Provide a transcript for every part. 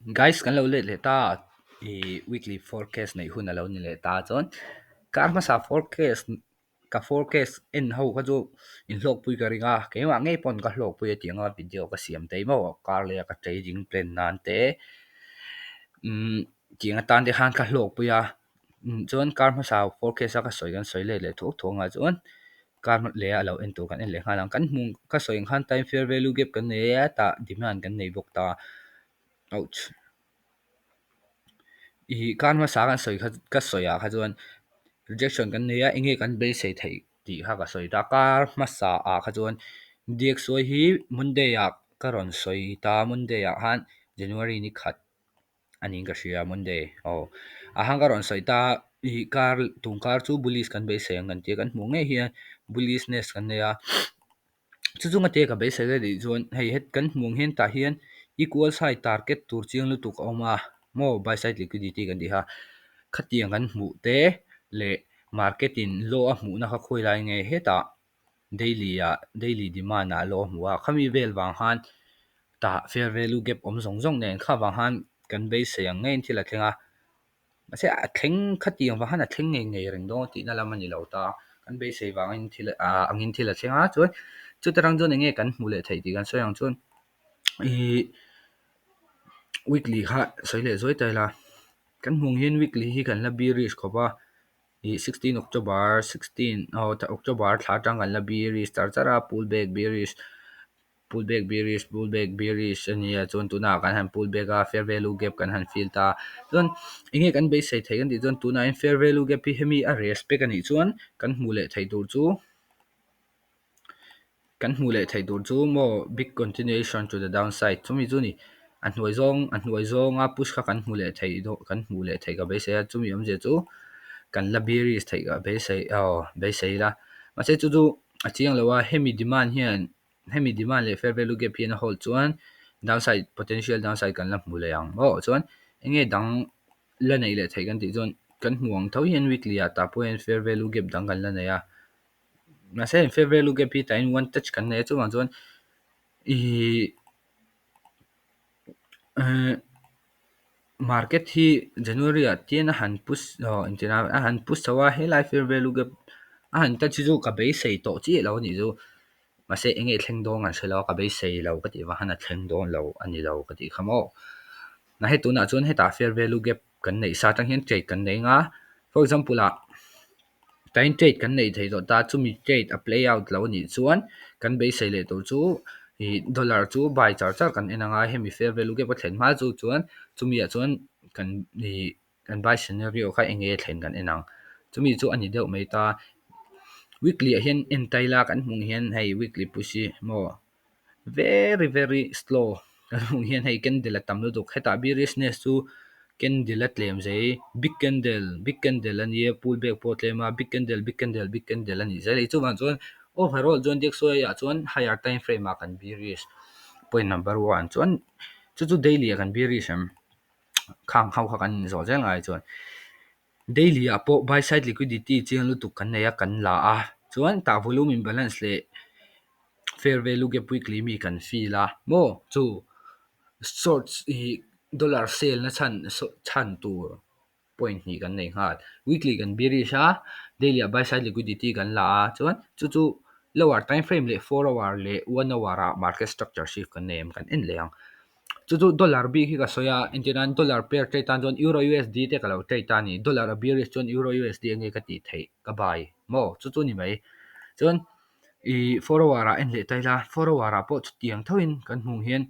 Guys kan lo let leh ta ih weekly forecast neih hun a lo ni leh ta chuan kar hmasa forecast ka forecast en ho kha chu inhlawkpui ka ring a keimah ngei pawn ka hlawkpui a tih anga video ka siam te maw kar leh a ka trading plan nan te umm tiang atan te khan ka hlawkpui a chuan kar hmasa forecast a ka sawi kan sawi let leh thuak thuak ang chuan kar leh a lo en tur kan en leh nghal ang kan hmuh ka sawi ang khan time fair value gap kan nei a tah demand kan nei bawk ta ouch ih kar hmasa kan sawi kha ka sawi ah kha chuan rejection kan nei a eng nge kan beisei theih tih kha ka sawi ta kar hmasa ah kha chuan D_X_Y hi Monday ah ka rawn sawi ta Monday ah khan January ni khat a niin ka hria Monday aw ah khan ka rawn sawi ta ih kar tun kar chu bullish kan beisei ang kan tia kan hmuh ngei hian bullishness kan nei a chu chunga te ka beisei leh tih chuan hei het kan hmuh ang hian tah hian equal side target tur chiang lutuk a awm a maw buy side liquidity kan tih kha khatiang kan hmuh te leh market in low a hmuhna kha khawi lai nge hetah daily ah daily demand ah low a hmu a khami vel vang khan tah fair value gap awm zawng zawng nen kha vang khan kan beisei ang ngeiin thil a thleng a mahse a thleng khatiang vang khan a thleng ngei ngei reng dawn tihna lam a ni lo ta kan beisei vangin thil ah angin thil a thleng a chuan chuta tang chuan eng nge kan hmuh leh theih tih kan sawi ang chuan ihh weekly kha sawi leh zuai ta ila kan hmuh ang hian weekly hi kan la bearish khawp a ih 16 October 16 aw October thla atang kan la bearish char char a pull back bearish pull back bearish pull back bearish a nia chuan tunah kan han pull back a fair value gap kan han fill ta chuan eng nge kan beisei theih kan tih chuan tunah hian fair value gap hi hemi a respect a nih chuan kan hmuh leh theih tur chu kan hmuh leh theih tur chu maw big continuation to the downside chumi chu ni a hnuai zawng a hnuai zawnga push kha kan hmu leh theih dawn kan hmuh leh theih ka beisei a chumi awmzia chu kan la bearish theih ka beisei aw beisei ila mahse chu chu a chiang lo a hemi demand hian hemi demand leh fair value gap hian a hold chuan downside potential downside kan la hmu leh ang maw chuan eng nge dang la neih leh theih kan tih chuan kan hmuh ang tho hian weekly ah tah pawh hian fair value gap dang kan la nei a mahse fair value gap hi tah hian one touch kan nei a chuvang chuan ihh market hi January ah tian a han push aw engtin a a han push chho a helai fair value gap a han touch hi chu ka beisei tawh chiah lo a nih chu mahse eng nge thleng dawn kan hre lo a ka beisei lo ka tih vang khan a thleng dawn lo a ni lo ka tih kha maw na hei tunah chuan hetah fair value gap kan neih sa atang hian trade kan nei anga for example ah tain trade kan neih theih tawh ta chumi trade a play out lo a nih chuan kan beisei leh tur chu ih dollar chu buy char char kan en anga hemi fair value gap a thlen hma chu chuan chumi ah chuan kan ih kan buy scenario kha eng nge thlen kan en ang chumi chu a ni deuh mai ta weekly ah hian en ta ila kan hmuh hian hei weekly push hi maw very very slow kan hmuh hian hei candle a tam lutuk hetah bearishness chu candle a tlem zei big candle big candle a nia pull back pawh a tlem a big candle big candle big candle a nih zel a ni chuvang chuan overall chuan D_X_Y ah chuan higher time frame ah kan bearish point number one chuan chu chu daily ah kan bearish em khang ho kha kan zawh zel ngai chuan daily ah pawh buy side liquidity chiang lutuk kan nei a kan la a chuan tah volume imbalance leh fair value gap weekly mi kan fill a maw chu shorts ih dollar sell na chhan chhan tur point hnih kan nei nghal weekly kan bearish a daily ah buy side liquidity kan la a chuan chu chu lower time frame leh 4 hour leh 1 hour ah market structure shift kan nei em kan en leh ang chu chu dollar bik hi ka sawi a entir nan dollar pair trade tan chuan euro U_S_D te ka lo trade ta a ni dollar a bearish chuan euro U_S_D enge ka tih theih ka buy maw chu chu ni mai chuan ih 4 hour ah en leh ta ila 4 hour ah pawh chutiang thoin kan hmuh hian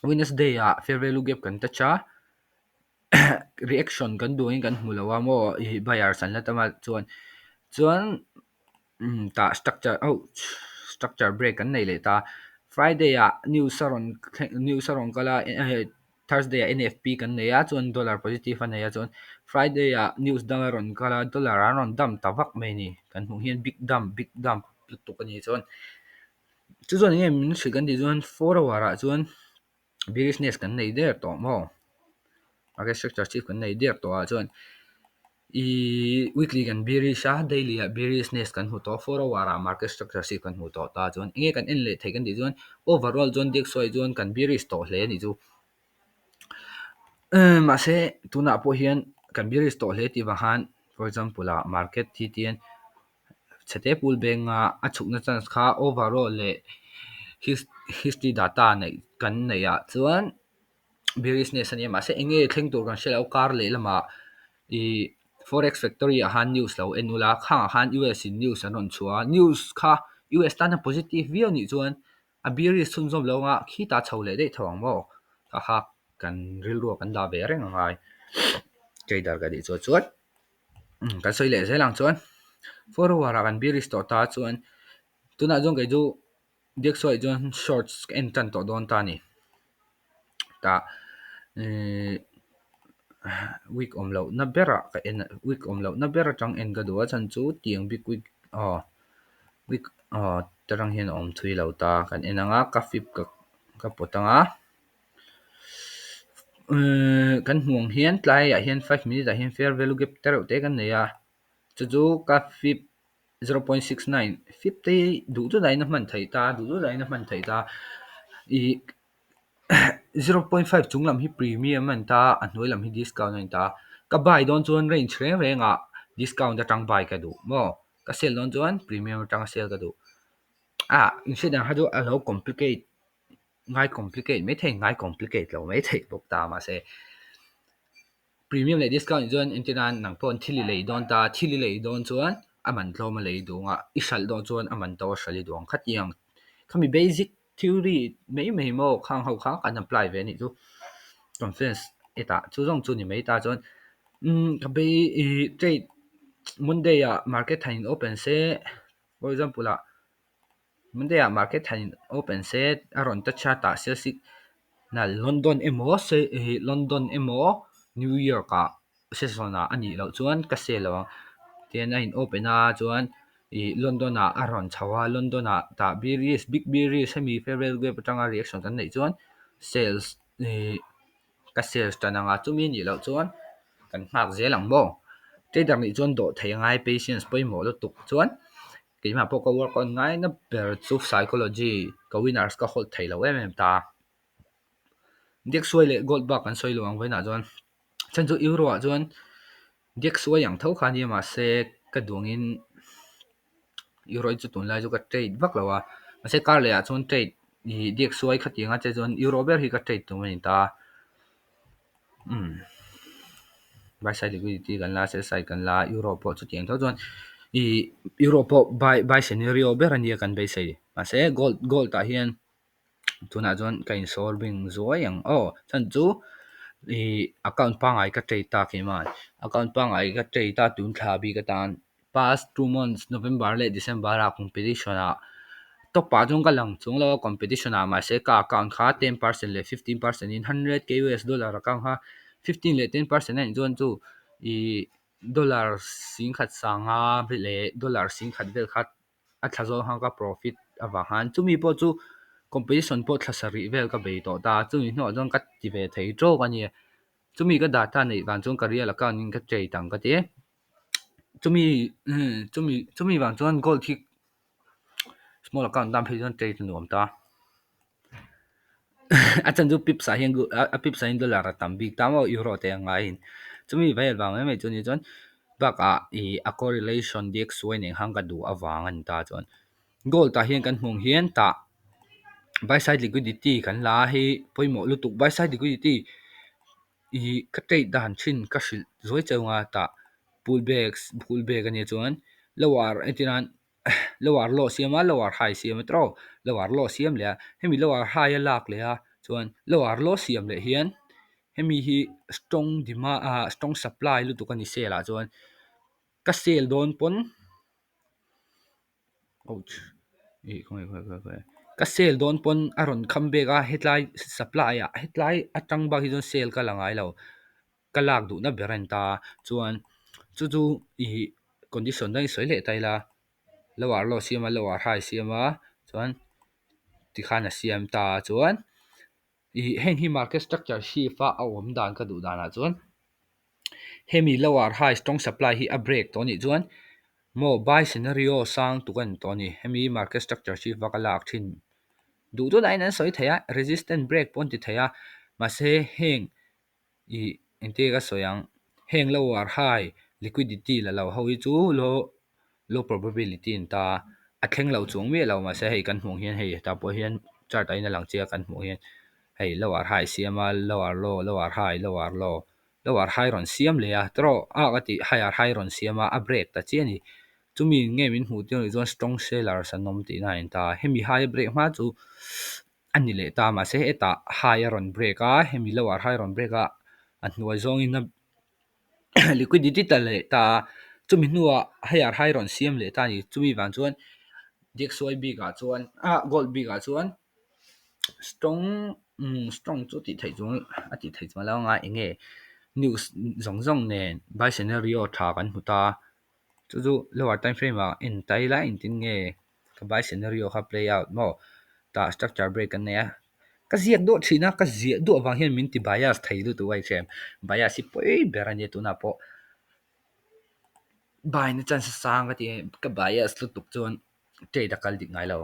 Wednesday ah fair value gap kan touch a reaction kan duhin kan hmu lo a maw ih buyers an la tam a chuan chuan tah structure ouch structure break kan nei leh ta Friday ah news a rawn news a rawn kal a Thursday ah N_F_P kan nei a chuan dollar positive a nei a chuan Friday ah news dang a rawn kal a dollar an rawn dump ta vak mai a ni kan hmuh hian big dump big dump lutuk a ni chuan chu chuan eng nge min hrilh kan tih chuan 4 hour ah chuan bearishness kan nei der tawh maw market structure shift kan nei der tawh ah chuan ihh weekly kan bearish a daily ah bearishness kan hmu tawh 4 hour ah market structure shift kan hmu tawh ta chuan eng nge kan en leh theih kan tih chuan overall chuan D_X_Y chuan kan bearish tawh hle a nih chu. Mahse tunah pawh hian kan bearish tawh hle tih vang khan for example ah market hi tian chhete pull back nga a chhukna chance kha overall leh history data neih kan neih ah chuan bearishness a nia mahse eng nge thleng tur kan hre lo kar leh lamah ih forex factory ah khan news lo en ula khangah khan US in news an rawn chhuah a news kha US tana positive viau nih chuan a bearish chhunzawm lo anga khitah chho leh daih tho ang maw kha kha kan rilru kan dah ve reng angai trader ka tih chuan chuan kan sawi leh zel ang chuan forward ah kan bearish tawh ta chuan tunah chuan kei chu DXY chuan shorts ka en tan tawh dawn ta a ni tah ihh week awm loh na berah ka en week awm loh na ber atang en ka duh a chhan chu tiang bik week aw week aw terang hian a awm thui lo ta kan en ang a ka fib ka ka pawt ang a ihh kan hmuh ang hian tlaiah hian 5 minute ah hian fair value gap te reuh te kan nei a chu chu ka fib 0.69 fib te hi duh duh dahin a hman theih ta duh duh dahin a hman theih ta ih 0.5 chung lam hi premium a ni ta a hnuai lam hi discount a ni ta ka buy dawn chuan range reng reng ah discount atang buy ka duh maw ka sell dawn chuan premium atanga sell ka duh ah inhriat ang kha chu a lo complicate ngai complicate maithei ngai complicate lo maithei bawk ta mahse premium leh discount chuan entir nan nang pawh thil i lei dawn ta thil i lei dawn chuan a man tlawm a lei duh ang a i hralh dawn chuan a man to a hralh i duh ang khatiang khami basic theory mai mai maw khang ho kha kan apply ve anih chu conference hetah chu zawng chu ni mai ta chuan umm ka bei ih trade Monday ah market han in open se for example ah Monday ah market han in open se a rawn touch a tah sell signal London emaw London emaw New York ah session ah a nih loh chuan ka sell lo ang tihian a in open a chuan ih London ah a rawn chho a London ah tah bearish big bearish hemi fair value gap atanga reaction kan neih chuan sales ih ka sales tan anga chumi nih loh chuan kan nghak zel ang maw trader nih chuan dawh theih angai patience pawimawh lutuk chuan keimah pawh ka work on ngai na ber chu psychology ka winners ka hold thei lo em em ta DXY leh gold bak kan sawi lo ang vawiinah chuan chhan chu euro ah chuan DXY ang tho kha ania mahse ka duangin euro hi chu tunlai chu ka trade vak lo a mahse kar leh ah chuan trade ih DXY khatiang a che chuan euro ber hi ka trade tum a ni ta umm buy side liquidity kan la a sell side kan la a euro pawh chutiang tho chuan ih euro pawh buy buy scenario ber ania kan beisei mahse gold gold ah hian tunah chuan ka insawr bing zuai ang aw chhan chu ih account pangngai ka trade ta keimah account pangngai ka trade a tun thla bik atan past 2 months November leh December ah competition ah top ah chuan ka lang chung lo a competition ah mahse ka account kha 10% leh 15% in 100 k US dollar account kha 15 leh 10% a nih chuan chu ih dollar singkhat sanga leh dollar singkhat vel kha a thla zawng khan ka profit avang khan chumi pawh chu competition pawh thla sarih vel ka bei tawh ta chumi hnuah chuan ka ti ve thei tawk a nia chumi ka data neih vang chuan ka real account in ka trade ang ka ti chumi chumi chumi vang chuan gold hi small account tan phei chuan trade a nuam ta a chhan chu pips ah hian a pips ah hian dollar a tam bik ta maw euro te ang ngaiin chumi vel vang mai mai chu ni chuan bakah ih a correlation DXY nen khan ka duh avang a ni ta chuan gold ah hian kan hmuh ang hian tah buy side liquidity kan la a hei pawimawh lutuk buy side liquidity ih ka trade dan thin ka hrilh zuai cheu anga tah pull backs pull back ania chuan lower entir nan lower low siam a lower high siam a tawh lower low siam leh a hemi lower high a lak leh a chuan lower low siam leh hian hemi hi strong demand ah strong supply lutuk a ni sale ah chuan ka sale dawn pawn ouch ih khawnge khawnge khawnge khawnge ka sale dawn pawn a rawn come back a hetlai supply ah hetlai atang bak hi chuan sale ka la ngai lo ka lak duhna ber a ni ta chuan chu chu ih condition dang i sawi leh ta ila lower low siam a lower high siam a chuan tikhan a siam ta chuan ih heng hi market structure shift a a awm dan ka duh danah chuan hemi lower high strong supply hi a break tawh anih chuan maw buy scenario sang tuk a ni tawh a ni hemi market structure shift a ka lak thin duh duh dahin an sawi thei a resistance break pawh an ti thei a mahse heng. Ih engtin nge ka sawi ang heng lower high liquidity la lo ho hi chu low low probability an ta a thleng lo chuang miah lo mahse hei kan hmuh ang hian hei hetah pawh hian chart ah hian a lang chiang a kan hmuh hian hei lower high siam a lower low lower high lower low lower high rawn siam leh a tawrh a ka tih higher high rawn siam a a break ta chiah a ni. Chumi nge min hmuh tir anih chuan strong sellers an awm tihna a inta hemi high a break hma chu a ni leh ta mahse hetah high a rawn break a hemi lower high a rawn break a a hnuai zawngin a liquidity ta leh ta a chumi hnuah higher high rawn siam leh ta a ni chumi vang chuan DXY bikah chuan ah gold bikah chuan strong umm strong chu tih theih chuang a tih theih chuang lo anga eng nge news zawng zawng nen buy scenario tha kan hmu ta chu chu lower time frame ah en ta ila engtin nge ka buy scenario kha play out maw tah structure break kan nei a ka ziak duah thin a ka ziah duah vang hian min ti bias thei lutuk a inhrem bias hi pawi ber a nia tunah pawh buy na chance a sang ka ti ka bias lutuk chuan trade a kal dik ngai lo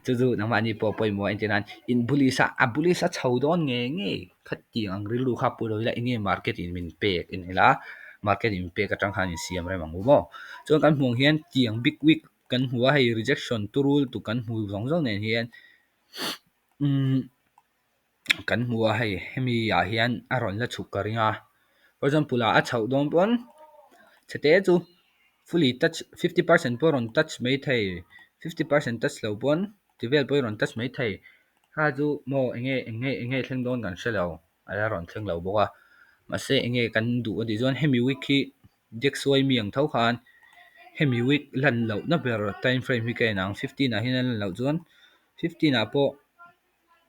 chu chu nangmahni pawh pawimawh a entir nan in bullish a a bullish a chho dawn ngei ngei khatiang ang rilru kha pu lo ila eng nge market in min pek en ila market in min pek atang khan insiam rem ang u maw chuan kan hmuh ang hian tiang big wick kan hmu a hei rejection turul tu kan hmu zawng zawng nen hian umm kan hmu a hei hemi ah hian a rawn la chhuk ka ring a for example ah a chhoh dawn pawn chhete chu fully touch 50% pawh a rawn touch mai thei 50% touch lo pawn ti vel pawh a rawn touch mai thei kha chu maw eng nge eng nge eng nge thleng dawn kan hre lo a la rawn thleng lo bawk a mahse eng nge kan duh a tih chuan hemi week hi DXY mi ang tho khan hemi week lan lohna ber time frame hi ka en ang 15 ah hian a lan loh chuan 15 ah pawh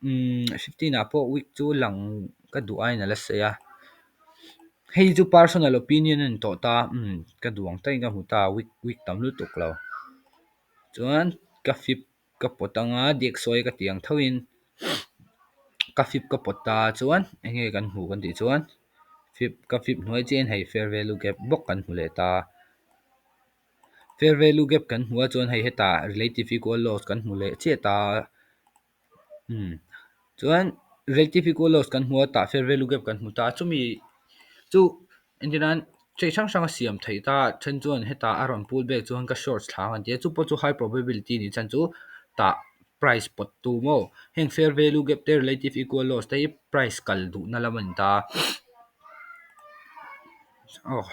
umm 15 ah pawh week chu lang ka duh aiin a la sei a hei chu personal opinion a ni tawh ta umm ka duh ang takin ka hmu ta week week tam lutuk lo chuan ka fib ka pawt anga DXY ka tih ang thoin ka fib ka pawt ta chuan eng nge kan hmuh kan tih chuan fib ka fib hnuai chiahin hei fair value gap bawk kan hmu leh ta. Fair value gap kan hmuh a chuan hei hetah relative equal loss kan hmu leh chiah ta umm chuan relative equal loss kan hmu a tah fair value gap kan hmu ta chumi chu entir nan thei hrang hrang a siam theih ta then chuan hetah a rawn pull back chuan ka short thlang an ti a chu pawh chu high probability ni chhan chu tah price pawt tu maw heng fair value gap te relative equal loss te hi price kal duhna lam a ni ta aw.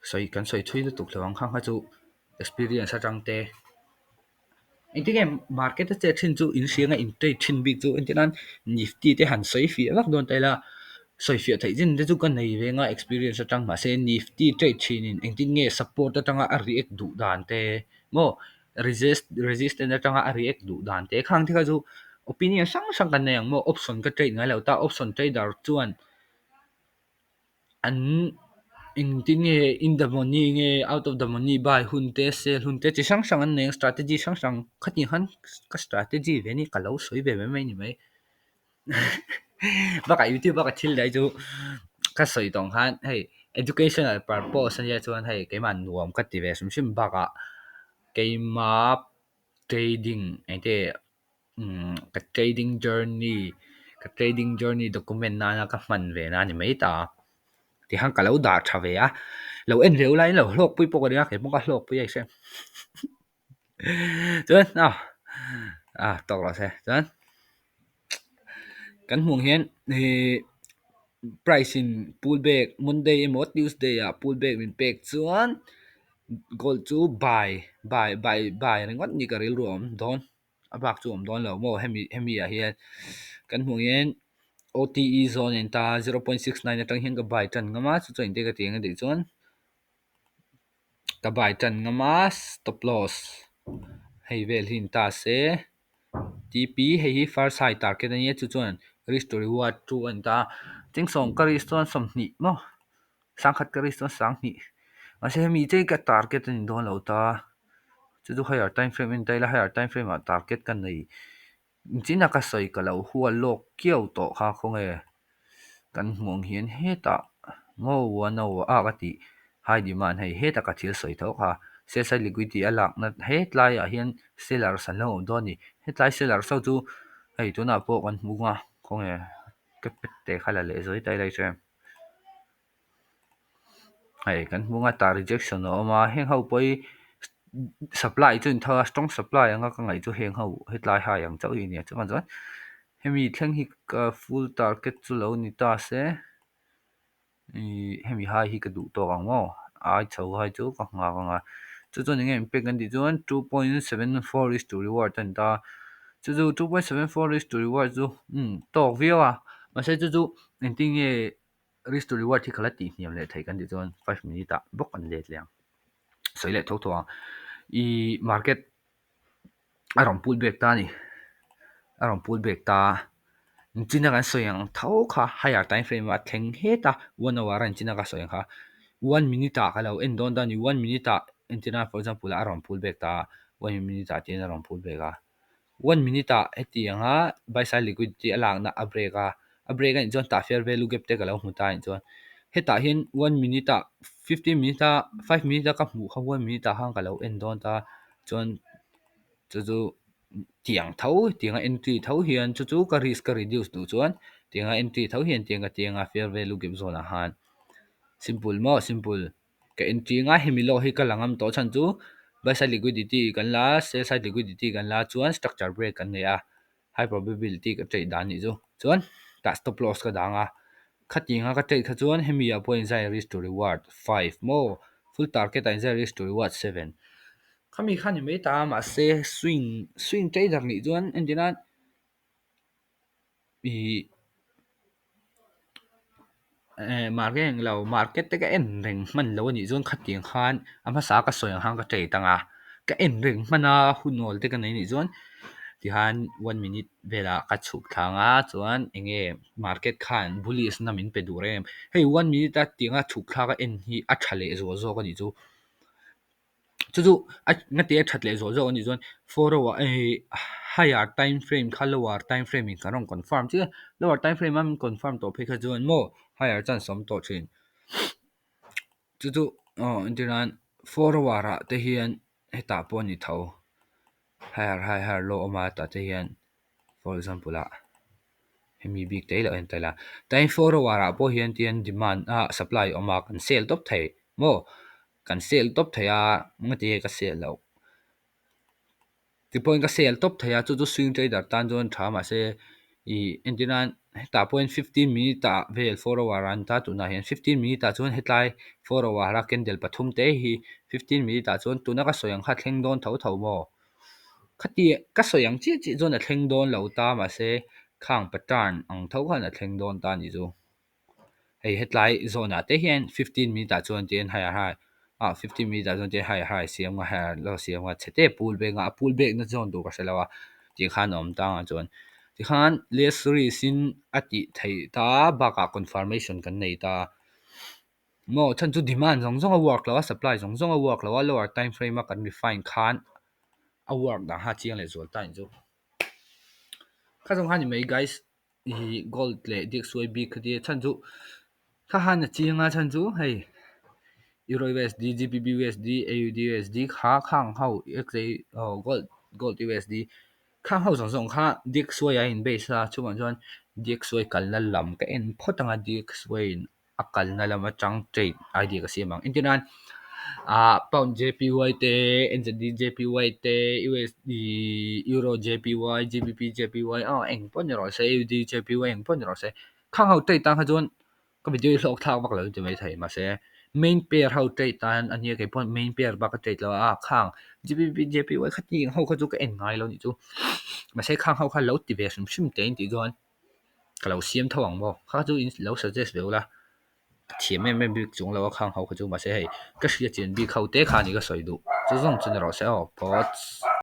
Sawi kan sawi thui lutuk lo ang kha kha chu experience atang te engtin nge market a chet thin chu in hriang a in trade thin bik chu entir nan nifty te han sawi fiah vak dawn ta ila sawi fiah theih chin te chu ka nei ve nga experience atang mahse nifty trade thin in engtin nge support atanga a react duh dan te maw resist resistance atanga a react duh dan te khang te kha chu opinion hrang hrang kan nei ang maw option ka trade ngai lo ta option trader chuan An engtin nge in the money nge out of the money buy hun te sell hun te chi hrang hrang an nei a strategy hrang hrang khatiang khan ka strategy ve a ni ka lo sawi ve mai mai a ni mai bakah youtube a ka thil daih chu ka sawi tawng khan hei educational purpose ania chuan hei keimah nuam ka ti ve hrim hrim bakah keima trading engte umm ka trading journey ka trading journey document nana ka hman ve na a ni mai ta tikhan ka lo dah tha ve a lo en ve ula in lo hlawk pui pawh ka ring a kei pawh ka hlawk pui a hre chuan ah ah tawk rawh se chuan kan hmuh ang hian ihh price in pull back monday emaw tuesday ah pull back min pek chuan gold chu buy buy buy buy ringawt ni ka rilru a awm dawn. A bak chu awm dawn lo maw hemi hemi ah hian kan hmuh hian OTE zawn a inta a 0.69 atang hian ka buy tan ngam a chu chuan engtin ka ti ang a tih chuan ka buy tan ngam a stop loss hei vel hi inta se TP hei hi first high target a nia chu chuan risk to reward chu a inta a chingsawm ka risk chuan 20 maw sangkhat ka risk chuan 20 mahse hemi che hi ka target a ni dawn lo ta. Chu chu higher time frame en ta ila higher time frame ah target ka nei chin a ka sawi ka lo hual lawk kiau tawh kha khawnge kan hmuh ang hian hetah maw one hour ah ka tih high demand hei hetah ka thil sawi tho kha sell side liquidity a lakna hetlai ah hian sellers an lo awm dawn a ni hetlai sellers ho chu hei tunah pawh kan hmu a khawnge. Ka pet te kha la leh zui ta ila chuan hei kan hmu anga tah rejection a awm a. Heng ho pawh hi supply chu in tho a, strong supply anga ka ngaih chu heng ho hetlai hai ang chauh hi ania. Chuvang chuan hemi thleng hi ka full target chu lo ni ta se, hemi hai hi ka duh tawk ang maw. Ai chho hai chu ka nghak anga, chu chuan enge min pek kan tih chuan 2.74 risk to reward a ni ta. Chu chu 2.74 risk to reward chu tawk viau a. Mahse chu chu engtin nge risk to reward hi khala tih hniam leh thei kan tih chuan 5 minute ah bawk an let leh ang. Sawi leh tho tho ang. I market a rawn pull back ta ni, a rawn pull back ta. China kan sawi ang tho kha higher time frame a thleng heta 1 hour an china ka sawi ang kha 1 minute ah ka lo en dawn ta ni. 1 minute ah entirna, for example, a rawn pull back ta. 1 minute ah tian a rawn pull back a. 1 minute ah heti anga buy side liquidity a lakna a break a. A break a nih chuan tah fair value gap te ka lo hmu ta nih chuan hetah hian 1 minute ah, 15 minute a, 5 minute a ka hmuh kha 1 minute ah khan ka lo en dawn ta. Chuan chu chu tiang tho, tianga entry tho hian, chu chu ka risk ka reduce duh chuan tianga entry tho hian tiang ka tianga fair value gap zone ah khan simple maw, simple ka entry nga. Hemi low hi ka la ngam tawh chhan chu buy side liquidity kan la, sell side liquidity kan la, chuan structure break kan nei a, high probability ka trade dan nih chu. Chuan tah stop loss ka dang a. Khatinga ka trade kha chuan hemi ah pawh inzai risk to reward 5 maw, full target ah inzai risk to reward 7 khami kha ni mai ta. Mahse swing trader nih chuan entirnan i market eng lo market te ka en reng hman lo anih chuan khatiang khan a hmasa ka sawi ang khan ka trade anga. Ka en reng hman a, hun awl te ka nei nih chuan tihan 1 minute velah ka chhuk thlang a. Chuan enge market khan bullish na min pe duh reng em? Hei 1 minute a tianga chhuk thlak a en hi a tha leh zual zawk anih chu. Chu chu a ngati a that leh zual zawk anih chuan 4 hour higher time frame kha lower time frame in kan rawn confirm chiah. Lower time frame a min confirm tawh phei kha chuan maw higher chance awm tawh thin. Chu chu entirnan 4 hour ah te hian hetah pawh ani tho, higher high, higher low awm a. Tah te hian, for example ah, hemi bik te lo en ta ila, time 4 hour ah pawh hian tian demand a supply awm a, kan sell tawp thei maw, kan sell tawp thei a. Ngati ka sell loh tipawhin ka sell tawp thei a. Chu chu swing trader tan chuan tha. Mahse i entirnan hetah pawhin 15 minute ah vel 4 hour an ta. Tunah hian 15 minute ah chuan hetlai 4 hour a candle pathum te hi 15 minute ah chuan tuna ka sawi ang kha thleng dawn tho tho maw. Khati ka sawi ang chiah chiah chuan a thleng dawn lo ta. Mahse khang pattern ang tho khan a thleng dawn ta nih chu. Hei hetlai zone ah te hian 15 minute ah chuan tian higher high ah, 15 minute ah chuan tian higher high siam nga, higher low siam nga, chhe te pull back nga. A pull back na zone tur ka hre lo a, tikhan a awm ta nga. Chuan tikhan less risk in a tih theih ta bakah confirmation kan nei ta maw. Chhan chu demand zawng zawng a work lo a, supply zawng zawng a work lo a, lower time frame a kan refine khan a work dan kha chiang leh zual ta nih chu. Kha zawng kha ni mai, guys. I gold leh DXY bik kha tia chhan chu kha han a chiang a. Chhan chu hei Euro USD, GBP USD, AUD USD kha khang ho XA gold USD khang ho zawng zawng kha DXY a in base a. Chuvang chuan DXY kalna lam ka en phawt anga, DXY in a kalna lam atang trade idea ka siam ang. Entirnan pound JPY te, NZD JPY te, USD, Euro JPY, GBP JPY a eng pawh ni rawh se, AUD JPY eng pawh ni rawh se, khang ho trade tan kha chuan ka video hi hlawk thlak vak lo ti mai thei. Mahse main pair ho trade tan ania, kei pawh main pair bak ka trade lo a. Khang GBP JPY kha ti ho kha chu ka en ngai lo nih chu. Mahse khang ho kha lo ti ve hrim hrim te in tih chuan ka lo siam tho ang maw. Kha chu in lo suggest ve ula, thiam em em bik chung lo a khang ho kha chu. Mahse hei ka hria chian bik ho te kha ni ka sawi duh chu zawng chu ni rawh se aw. Pots.